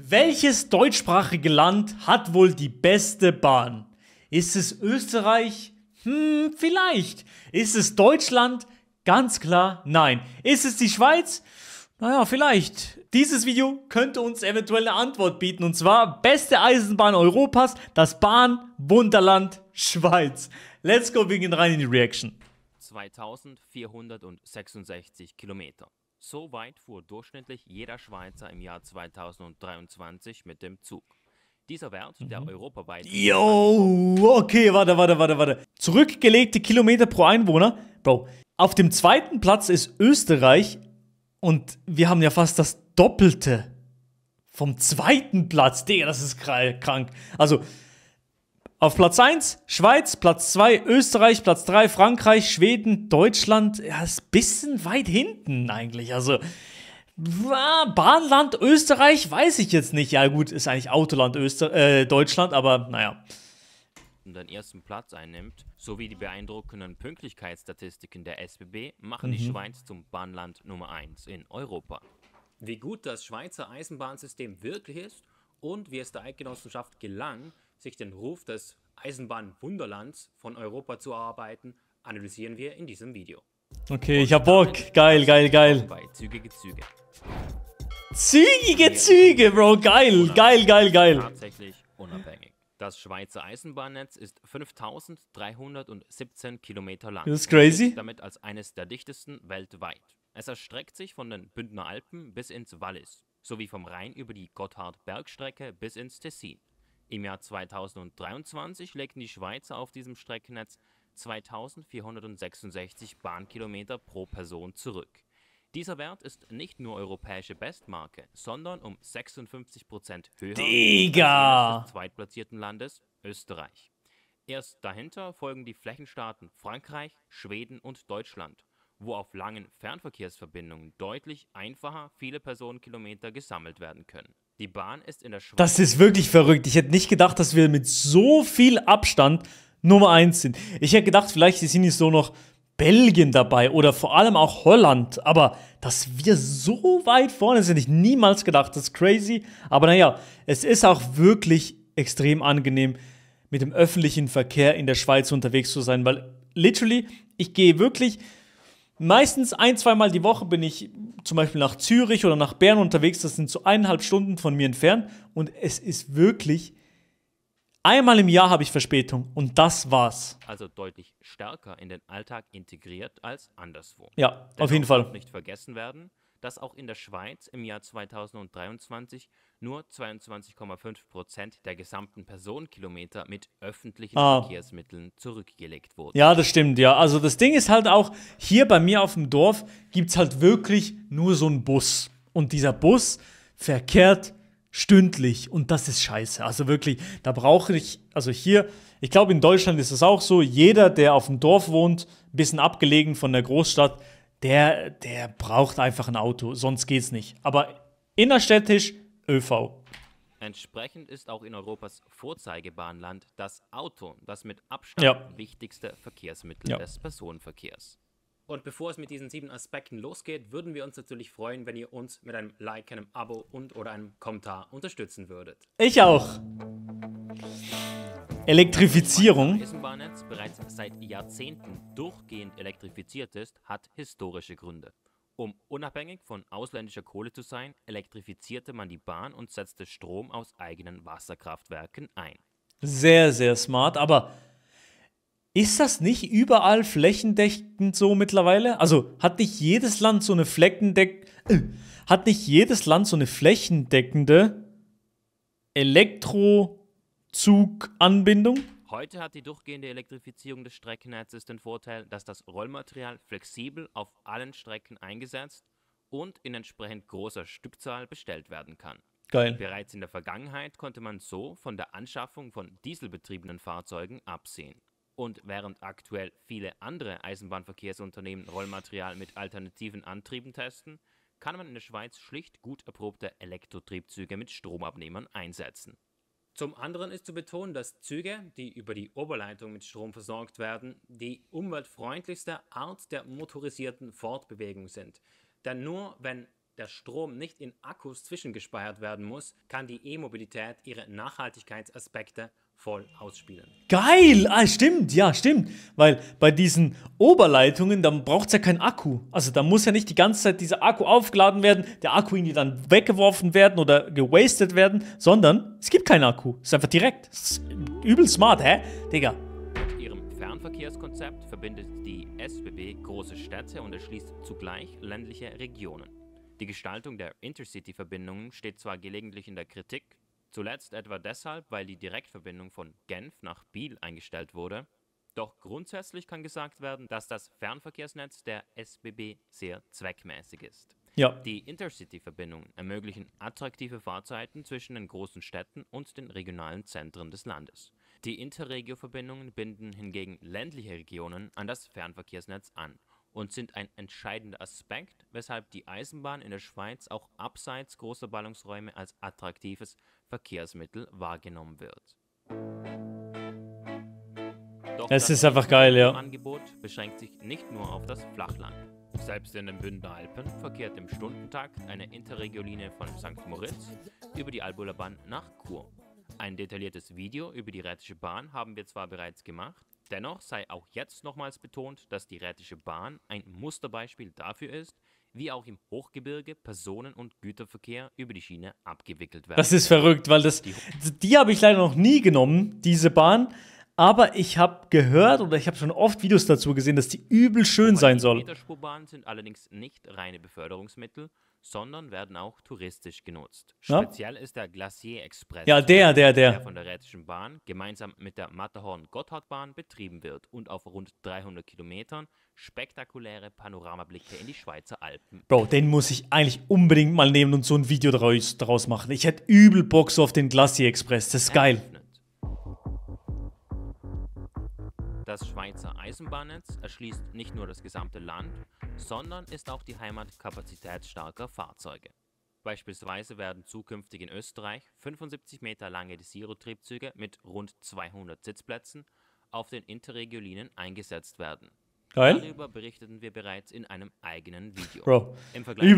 Welches deutschsprachige Land hat wohl die beste Bahn? Ist es Österreich? Vielleicht. Ist es Deutschland? Ganz klar, nein. Ist es die Schweiz? Naja, vielleicht. Dieses Video könnte uns eventuell eine Antwort bieten. Und zwar beste Eisenbahn Europas, das Bahnwunderland Schweiz. Let's go, wir gehen rein in die Reaction. 2466 Kilometer. So weit fuhr durchschnittlich jeder Schweizer im Jahr 2023 mit dem Zug. Dieser Wert, der europaweit... Yo, okay, warte. Zurückgelegte Kilometer pro Einwohner. Bro, auf dem zweiten Platz ist Österreich und wir haben ja fast das Doppelte vom zweiten Platz. Digga, das ist krank. Also, auf Platz 1 Schweiz, Platz 2 Österreich, Platz 3 Frankreich, Schweden, Deutschland. Ja, ist ein bisschen weit hinten eigentlich. Also, Bahnland Österreich weiß ich jetzt nicht. Ja gut, ist eigentlich Autoland Deutschland, aber naja. Den ersten Platz einnimmt, sowie die beeindruckenden Pünktlichkeitsstatistiken der SBB machen die Schweiz zum Bahnland Nummer 1 in Europa. Wie gut das Schweizer Eisenbahnsystem wirklich ist und wie es der Eidgenossenschaft gelang, sich den Ruf des Eisenbahnwunderlands von Europa zu erarbeiten, analysieren wir in diesem Video. Okay, ich hab Bock. Geil. Bei Zügige Züge. Zügige Züge, Bro. Geil. Tatsächlich unabhängig. Das Schweizer Eisenbahnnetz ist 5317 Kilometer lang. Das ist crazy. Damit als eines der dichtesten weltweit. Es erstreckt sich von den Bündner Alpen bis ins Wallis, sowie vom Rhein über die Gotthard-Bergstrecke bis ins Tessin. Im Jahr 2023 legten die Schweizer auf diesem Streckennetz 2466 Bahnkilometer pro Person zurück. Dieser Wert ist nicht nur europäische Bestmarke, sondern um 56% höher Digga! als des zweitplatzierten Landes Österreich. Erst dahinter folgen die Flächenstaaten Frankreich, Schweden und Deutschland, wo auf langen Fernverkehrsverbindungen deutlich einfacher viele Personenkilometer gesammelt werden können. Die Bahn ist in der Schweiz... Das ist wirklich verrückt. Ich hätte nicht gedacht, dass wir mit so viel Abstand Nummer 1 sind. Ich hätte gedacht, vielleicht sind jetzt so noch Belgien dabei oder vor allem auch Holland. Aber dass wir so weit vorne sind, hätte ich niemals gedacht. Das ist crazy. Aber naja, es ist auch wirklich extrem angenehm, mit dem öffentlichen Verkehr in der Schweiz unterwegs zu sein. Weil literally, ich gehe wirklich... Meistens 1-2 Mal die Woche bin ich zum Beispiel nach Zürich oder nach Bern unterwegs. Das sind so 1,5 Stunden von mir entfernt. Und es ist wirklich, einmal im Jahr habe ich Verspätung. Und das war's. Also deutlich stärker in den Alltag integriert als anderswo. Ja, auf jeden Fall. Darf nicht vergessen werden, dass auch in der Schweiz im Jahr 2023 nur 22,5% der gesamten Personenkilometer mit öffentlichen Verkehrsmitteln zurückgelegt wurden. Ja, das stimmt, ja. Also das Ding ist halt auch, hier bei mir auf dem Dorf gibt es halt wirklich nur so einen Bus. Und dieser Bus verkehrt stündlich und das ist scheiße. Also wirklich, da brauche ich, also hier, ich glaube in Deutschland ist es auch so, jeder, der auf dem Dorf wohnt, ein bisschen abgelegen von der Großstadt, der braucht einfach ein Auto, sonst geht's nicht. Aber innerstädtisch ÖV. Entsprechend ist auch in Europas Vorzeigebahnland das Auto das mit Abstand wichtigste Verkehrsmittel des Personenverkehrs. Und bevor es mit diesen 7 Aspekten losgeht, würden wir uns natürlich freuen, wenn ihr uns mit einem Like, einem Abo und/oder einem Kommentar unterstützen würdet. Ich auch. Elektrifizierung. Das Eisenbahnnetz bereits seit Jahrzehnten durchgehend elektrifiziert ist, hat historische Gründe. Um unabhängig von ausländischer Kohle zu sein, elektrifizierte man die Bahn und setzte Strom aus eigenen Wasserkraftwerken ein. Sehr, sehr smart, aber ist das nicht überall flächendeckend so mittlerweile? Also hat nicht jedes Land so eine flächendeckende Elektrozuganbindung? Heute hat die durchgehende Elektrifizierung des Streckennetzes den Vorteil, dass das Rollmaterial flexibel auf allen Strecken eingesetzt und in entsprechend großer Stückzahl bestellt werden kann. Geil. Bereits in der Vergangenheit konnte man so von der Anschaffung von dieselbetriebenen Fahrzeugen absehen. Und während aktuell viele andere Eisenbahnverkehrsunternehmen Rollmaterial mit alternativen Antrieben testen, kann man in der Schweiz schlicht gut erprobte Elektrotriebzüge mit Stromabnehmern einsetzen. Zum anderen ist zu betonen, dass Züge, die über die Oberleitung mit Strom versorgt werden, die umweltfreundlichste Art der motorisierten Fortbewegung sind. Denn nur wenn der Strom nicht in Akkus zwischengespeichert werden muss, kann die E-Mobilität ihre Nachhaltigkeitsaspekte voll ausspielen. Geil! Ah, stimmt, ja, stimmt. Weil bei diesen Oberleitungen, da braucht es ja keinen Akku. Also da muss ja nicht die ganze Zeit dieser Akku aufgeladen werden, der Akku irgendwie dann weggeworfen werden oder gewastet werden, sondern es gibt keinen Akku. Es ist einfach direkt. Das ist übel smart, hä? Digga. Mit ihrem Fernverkehrskonzept verbindet die SBB große Städte und erschließt zugleich ländliche Regionen. Die Gestaltung der Intercity-Verbindungen steht zwar gelegentlich in der Kritik, zuletzt etwa deshalb, weil die Direktverbindung von Genf nach Biel eingestellt wurde. Doch grundsätzlich kann gesagt werden, dass das Fernverkehrsnetz der SBB sehr zweckmäßig ist. Ja. Die Intercity-Verbindungen ermöglichen attraktive Fahrzeiten zwischen den großen Städten und den regionalen Zentren des Landes. Die Interregio-Verbindungen binden hingegen ländliche Regionen an das Fernverkehrsnetz an und sind ein entscheidender Aspekt, weshalb die Eisenbahn in der Schweiz auch abseits großer Ballungsräume als attraktives Verkehrsmittel wahrgenommen wird. Doch Es das ist einfach geil, ja. Angebot beschränkt sich nicht nur auf das Flachland. Selbst in den Bündner Alpen verkehrt im Stundentakt eine Interregio-Linie von St. Moritz über die Albuler Bahn nach Chur. Ein detailliertes Video über die Rätische Bahn haben wir zwar bereits gemacht, dennoch sei auch jetzt nochmals betont, dass die Rätische Bahn ein Musterbeispiel dafür ist, wie auch im Hochgebirge Personen- und Güterverkehr über die Schiene abgewickelt werden. Das ist verrückt, weil die habe ich leider noch nie genommen, diese Bahn. Aber ich habe gehört oder ich habe schon oft Videos dazu gesehen, dass die übel schön sein soll. Meterspurbahnen sind allerdings nicht reine Beförderungsmittel, sondern werden auch touristisch genutzt. Ja? Speziell ist der Glacier Express, Ja, der. von der Rätischen Bahn gemeinsam mit der Matterhorn-Gotthardbahn betrieben wird und auf rund 300 Kilometern spektakuläre Panoramablicke in die Schweizer Alpen. Bro, den muss ich eigentlich unbedingt mal nehmen und so ein Video daraus machen. Ich hätte übel Bock so auf den Glacier Express. Das ist geil. Eröffnet. Das Schweizer Eisenbahnnetz erschließt nicht nur das gesamte Land, sondern ist auch die Heimat kapazitätsstarker Fahrzeuge. Beispielsweise werden zukünftig in Österreich 75 Meter lange Desiro-Triebzüge mit rund 200 Sitzplätzen auf den Interregio-Linien eingesetzt werden. Geil. Darüber berichteten wir bereits in einem eigenen Video. Bro, Im Vergleich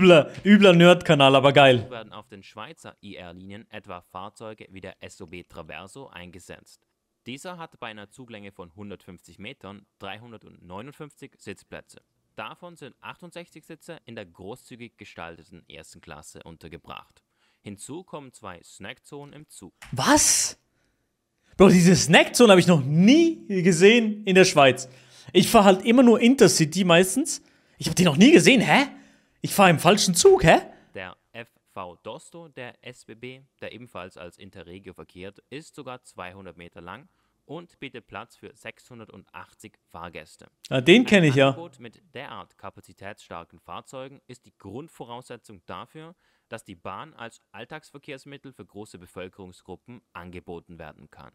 übler Nerd-Kanal, aber geil. werden auf den Schweizer IR-Linien etwa Fahrzeuge wie der SOB Traverso eingesetzt. Dieser hat bei einer Zuglänge von 150 Metern 359 Sitzplätze. Davon sind 68 Sitze in der großzügig gestalteten ersten Klasse untergebracht. Hinzu kommen 2 Snackzonen im Zug. Was? Bro, diese Snackzone habe ich noch nie gesehen in der Schweiz. Ich fahre halt immer nur Intercity meistens. Ich habe die noch nie gesehen, hä? Ich fahre im falschen Zug, hä? Der FV Dosto der SBB, der ebenfalls als Interregio verkehrt, ist sogar 200 Meter lang und bietet Platz für 680 Fahrgäste. Ja, den kenne ich Ein ja. Angebot mit derart kapazitätsstarken Fahrzeugen ist die Grundvoraussetzung dafür, dass die Bahn als Alltagsverkehrsmittel für große Bevölkerungsgruppen angeboten werden kann.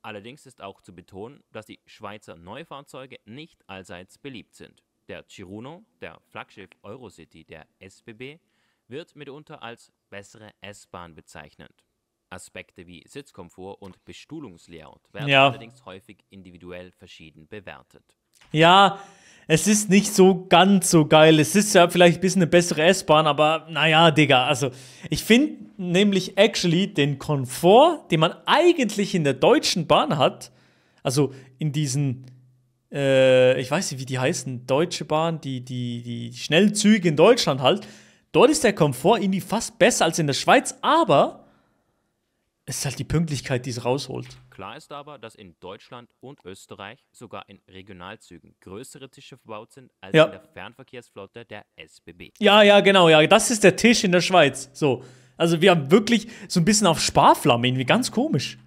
Allerdings ist auch zu betonen, dass die Schweizer Neufahrzeuge nicht allseits beliebt sind. Der Ciruno, der Flaggschiff Eurocity der SBB, wird mitunter als bessere S-Bahn bezeichnet. Aspekte wie Sitzkomfort und Bestuhlungslayout werden allerdings häufig individuell verschieden bewertet. Ja, es ist nicht so ganz so geil. Es ist ja vielleicht ein bisschen eine bessere S-Bahn, aber naja, Digga, also ich finde nämlich actually den Komfort, den man eigentlich in der Deutschen Bahn hat, also in diesen, ich weiß nicht, wie die heißen, Deutsche Bahn, die Schnellzüge in Deutschland halt, dort ist der Komfort irgendwie fast besser als in der Schweiz, aber es ist halt die Pünktlichkeit, die es rausholt. Klar ist aber, dass in Deutschland und Österreich sogar in Regionalzügen größere Tische verbaut sind als in der Fernverkehrsflotte der SBB. Ja, genau, ja, das ist der Tisch in der Schweiz. So, also wir haben wirklich so ein bisschen auf Sparflamme, irgendwie ganz komisch.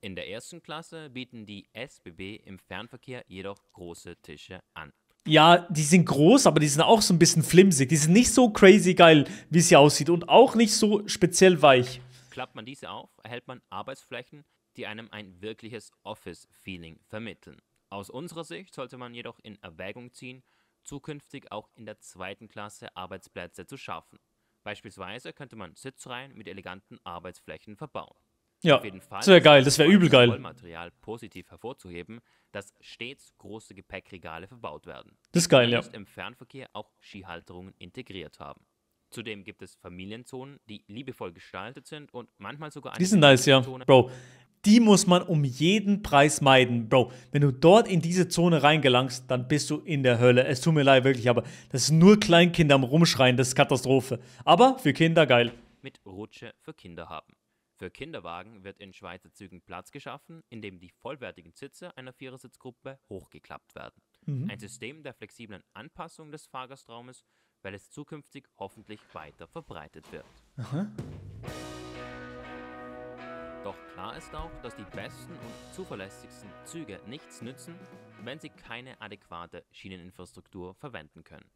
In der ersten Klasse bieten die SBB im Fernverkehr jedoch große Tische an. Ja, die sind groß, aber die sind auch so ein bisschen flimsig. Die sind nicht so crazy geil, wie es hier aussieht und auch nicht so speziell weich. Klappt man diese auf, erhält man Arbeitsflächen, die einem ein wirkliches Office-Feeling vermitteln. Aus unserer Sicht sollte man jedoch in Erwägung ziehen, zukünftig auch in der zweiten Klasse Arbeitsplätze zu schaffen. Beispielsweise könnte man Sitzreihen mit eleganten Arbeitsflächen verbauen. Ja, Auf jeden Fall das wäre geil, das wäre übel geil. Rollmaterial positiv hervorzuheben, dass stets große Gepäckregale verbaut werden. Das ist geil, ja. Im Fernverkehr auch Skihalterungen integriert haben. Zudem gibt es Familienzonen, die liebevoll gestaltet sind und manchmal sogar Die eine sind nice, ja. Zone. Bro, die muss man um jeden Preis meiden. Bro, wenn du dort in diese Zone reingelangst, dann bist du in der Hölle. Es tut mir leid, wirklich, aber das sind nur Kleinkinder am Rumschreien, das ist Katastrophe. Aber für Kinder geil. Mit Rutsche für Kinder haben. Für Kinderwagen wird in Schweizer Zügen Platz geschaffen, in dem die vollwertigen Sitze einer Vierersitzgruppe hochgeklappt werden. Ein System der flexiblen Anpassung des Fahrgastraumes, weil es zukünftig hoffentlich weiter verbreitet wird. Doch klar ist auch, dass die besten und zuverlässigsten Züge nichts nützen, wenn sie keine adäquate Schieneninfrastruktur verwenden können.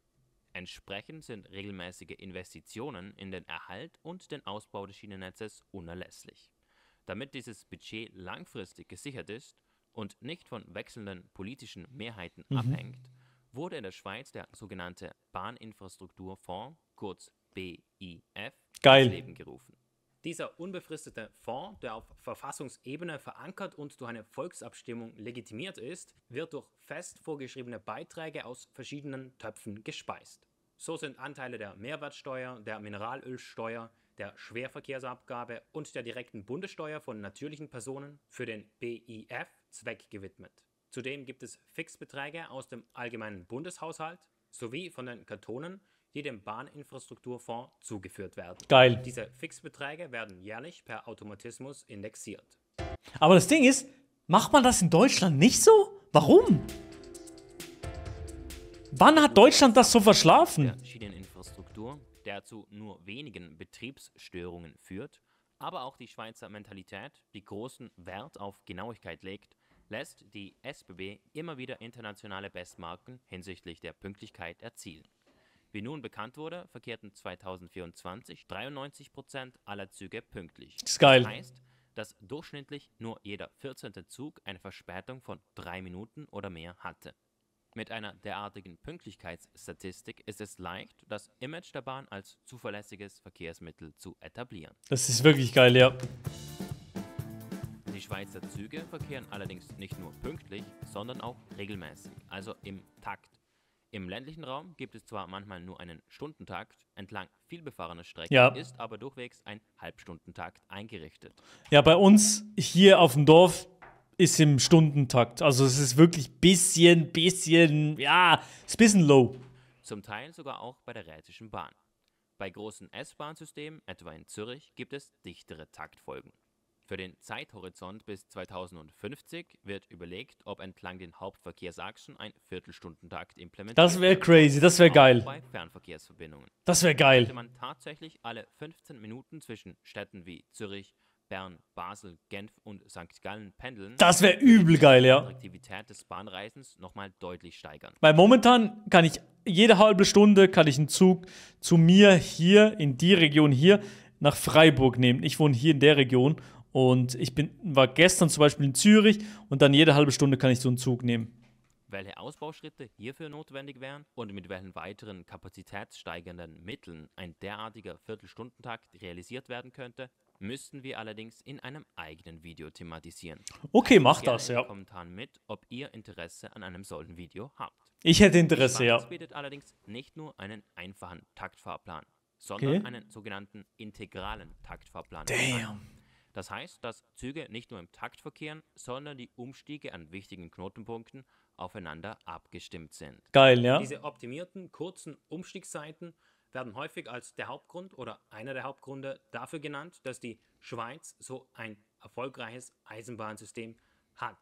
Entsprechend sind regelmäßige Investitionen in den Erhalt und den Ausbau des Schienennetzes unerlässlich. Damit dieses Budget langfristig gesichert ist und nicht von wechselnden politischen Mehrheiten abhängt, wurde in der Schweiz der sogenannte Bahninfrastrukturfonds, kurz BIF, Geil. ins Leben gerufen. Dieser unbefristete Fonds, der auf Verfassungsebene verankert und durch eine Volksabstimmung legitimiert ist, wird durch fest vorgeschriebene Beiträge aus verschiedenen Töpfen gespeist. So sind Anteile der Mehrwertsteuer, der Mineralölsteuer, der Schwerverkehrsabgabe und der direkten Bundessteuer von natürlichen Personen für den BIF zweckgewidmet. Zudem gibt es Fixbeträge aus dem allgemeinen Bundeshaushalt sowie von den Kantonen, die dem Bahninfrastrukturfonds zugeführt werden. Geil. Diese Fixbeträge werden jährlich per Automatismus indexiert. Aber das Ding ist, macht man das in Deutschland nicht so? Warum? Wann hat Deutschland das so verschlafen? Der Schieneninfrastruktur, der zu nur wenigen Betriebsstörungen führt, aber auch die Schweizer Mentalität, die großen Wert auf Genauigkeit legt, lässt die SBB immer wieder internationale Bestmarken hinsichtlich der Pünktlichkeit erzielen. Wie nun bekannt wurde, verkehrten 2024 93% aller Züge pünktlich. Das ist geil. Das heißt, dass durchschnittlich nur jeder 14. Zug eine Verspätung von 3 Minuten oder mehr hatte. Mit einer derartigen Pünktlichkeitsstatistik ist es leicht, das Image der Bahn als zuverlässiges Verkehrsmittel zu etablieren. Das ist wirklich geil, ja. Die Schweizer Züge verkehren allerdings nicht nur pünktlich, sondern auch regelmäßig, also im Takt. Im ländlichen Raum gibt es zwar manchmal nur einen Stundentakt, entlang vielbefahrener Strecken Ja. ist aber durchwegs ein Halbstundentakt eingerichtet. Ja, bei uns hier auf dem Dorf ist im Stundentakt. Also es ist wirklich ja, ist ein bisschen low. Zum Teil sogar auch bei der Rhätischen Bahn. Bei großen S-Bahn-Systemen, etwa in Zürich, gibt es dichtere Taktfolgen. Für den Zeithorizont bis 2050 wird überlegt, ob entlang den Hauptverkehrsachsen ein Viertelstundentakt implementiert Das wäre wird. crazy, das wäre Auch geil. bei Fernverkehrsverbindungen. Das wäre Könnte geil. man tatsächlich alle 15 Minuten zwischen Städten wie Zürich, Bern, Basel, Genf und St. Gallen pendeln, Das wäre würde übel die geil, ja. Attraktivität des Bahnreisens nochmal deutlich steigern. Weil momentan kann ich jede halbe Stunde einen Zug zu mir hier in die Region hier nach Freiburg nehmen. Ich wohne hier in der Region und war gestern zum Beispiel in Zürich und dann jede halbe Stunde kann ich so einen Zug nehmen. Welche Ausbauschritte hierfür notwendig wären und mit welchen weiteren kapazitätssteigernden Mitteln ein derartiger Viertelstundentakt realisiert werden könnte, müssten wir allerdings in einem eigenen Video thematisieren. Okay, mach Gerne das, in ja. den Kommentaren mit, ob ihr Interesse an einem solchen Video habt. Ich hätte Die Interesse, Schweiz ja. bietet allerdings nicht nur einen einfachen Taktfahrplan, sondern Okay. einen sogenannten integralen Taktfahrplan. Damn. Das heißt, dass Züge nicht nur im Takt verkehren, sondern die Umstiege an wichtigen Knotenpunkten aufeinander abgestimmt sind. Geil, ja. Diese optimierten kurzen Umstiegszeiten werden häufig als der Hauptgrund oder einer der Hauptgründe dafür genannt, dass die Schweiz so ein erfolgreiches Eisenbahnsystem hat.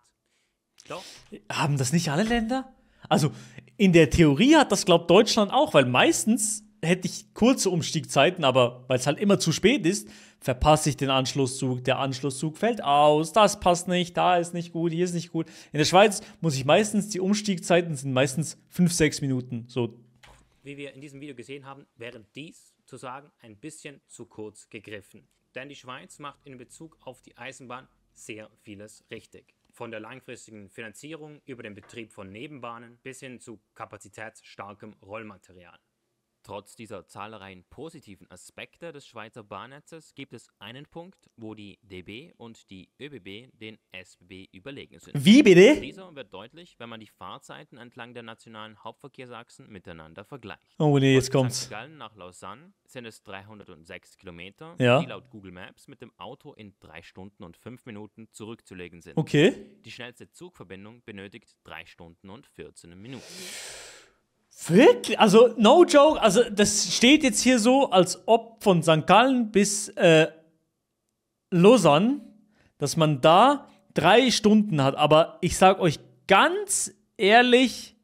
Doch Haben das nicht alle Länder? Also in der Theorie hat das, glaubt Deutschland auch, weil meistens hätte ich kurze Umstiegzeiten, aber weil es halt immer zu spät ist, verpasse ich den Anschlusszug. Der Anschlusszug fällt aus, das passt nicht, da ist nicht gut, hier ist nicht gut. In der Schweiz muss ich meistens, die Umstiegzeiten sind meistens 5-6 Minuten. So, wie wir in diesem Video gesehen haben, wäre dies zu sagen ein bisschen zu kurz gegriffen. Denn die Schweiz macht in Bezug auf die Eisenbahn sehr vieles richtig. Von der langfristigen Finanzierung über den Betrieb von Nebenbahnen bis hin zu kapazitätsstarkem Rollmaterial. Trotz dieser zahlreichen positiven Aspekte des Schweizer Bahnnetzes gibt es einen Punkt, wo die DB und die ÖBB den SBB überlegen sind. Wie bitte? Dieser wird deutlich, wenn man die Fahrzeiten entlang der nationalen Hauptverkehrsachsen miteinander vergleicht. Oh nee, jetzt Von kommt's. St. Gallen nach Lausanne sind es 306 Kilometer, Ja. die laut Google Maps mit dem Auto in 3 Stunden und 5 Minuten zurückzulegen sind. Okay. Die schnellste Zugverbindung benötigt 3 Stunden und 14 Minuten. Wirklich? Also, no joke. Also, das steht jetzt hier so, als ob von St. Gallen bis Lausanne, dass man da 3 Stunden hat. Aber ich sag euch ganz ehrlich,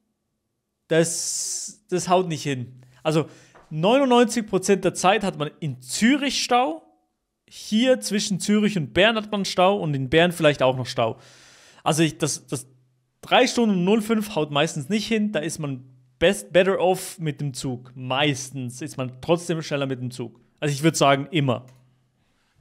das haut nicht hin. Also, 99% der Zeit hat man in Zürich Stau. Hier zwischen Zürich und Bern hat man Stau und in Bern vielleicht auch noch Stau. Also, das 3 Stunden und 05 haut meistens nicht hin. Da ist man better off mit dem Zug. Meistens ist man trotzdem schneller mit dem Zug. Also ich würde sagen, immer.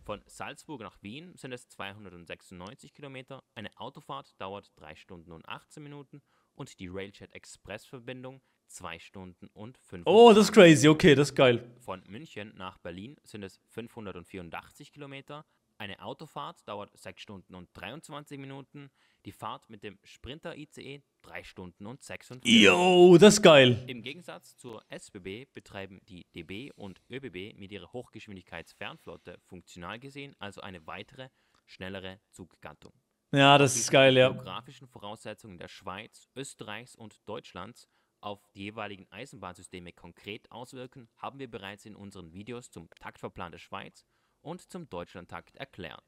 Von Salzburg nach Wien sind es 296 Kilometer, eine Autofahrt dauert 3 Stunden und 18 Minuten und die Railjet Express Verbindung 2 Stunden und 5 Minuten. Oh, das ist crazy. Okay, das ist geil. Von München nach Berlin sind es 584 Kilometer. Eine Autofahrt dauert 6 Stunden und 23 Minuten. Die Fahrt mit dem Sprinter-ICE 3 Stunden und 46 Minuten. Yo, das ist geil. Im Gegensatz zur SBB betreiben die DB und ÖBB mit ihrer Hochgeschwindigkeitsfernflotte funktional gesehen also eine weitere, schnellere Zuggattung. Ja, das ist geil, Die ja. geografischen Voraussetzungen der Schweiz, Österreichs und Deutschlands auf die jeweiligen Eisenbahnsysteme konkret auswirken, haben wir bereits in unseren Videos zum Taktverplan der Schweiz und zum Deutschlandtakt erklärt.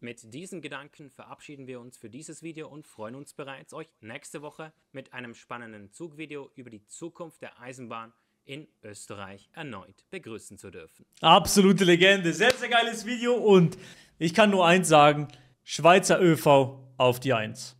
Mit diesen Gedanken verabschieden wir uns für dieses Video und freuen uns bereits, euch nächste Woche mit einem spannenden Zugvideo über die Zukunft der Eisenbahn in Österreich erneut begrüßen zu dürfen. Absolute Legende. Sehr, sehr geiles Video und ich kann nur eins sagen: Schweizer ÖV auf die 1.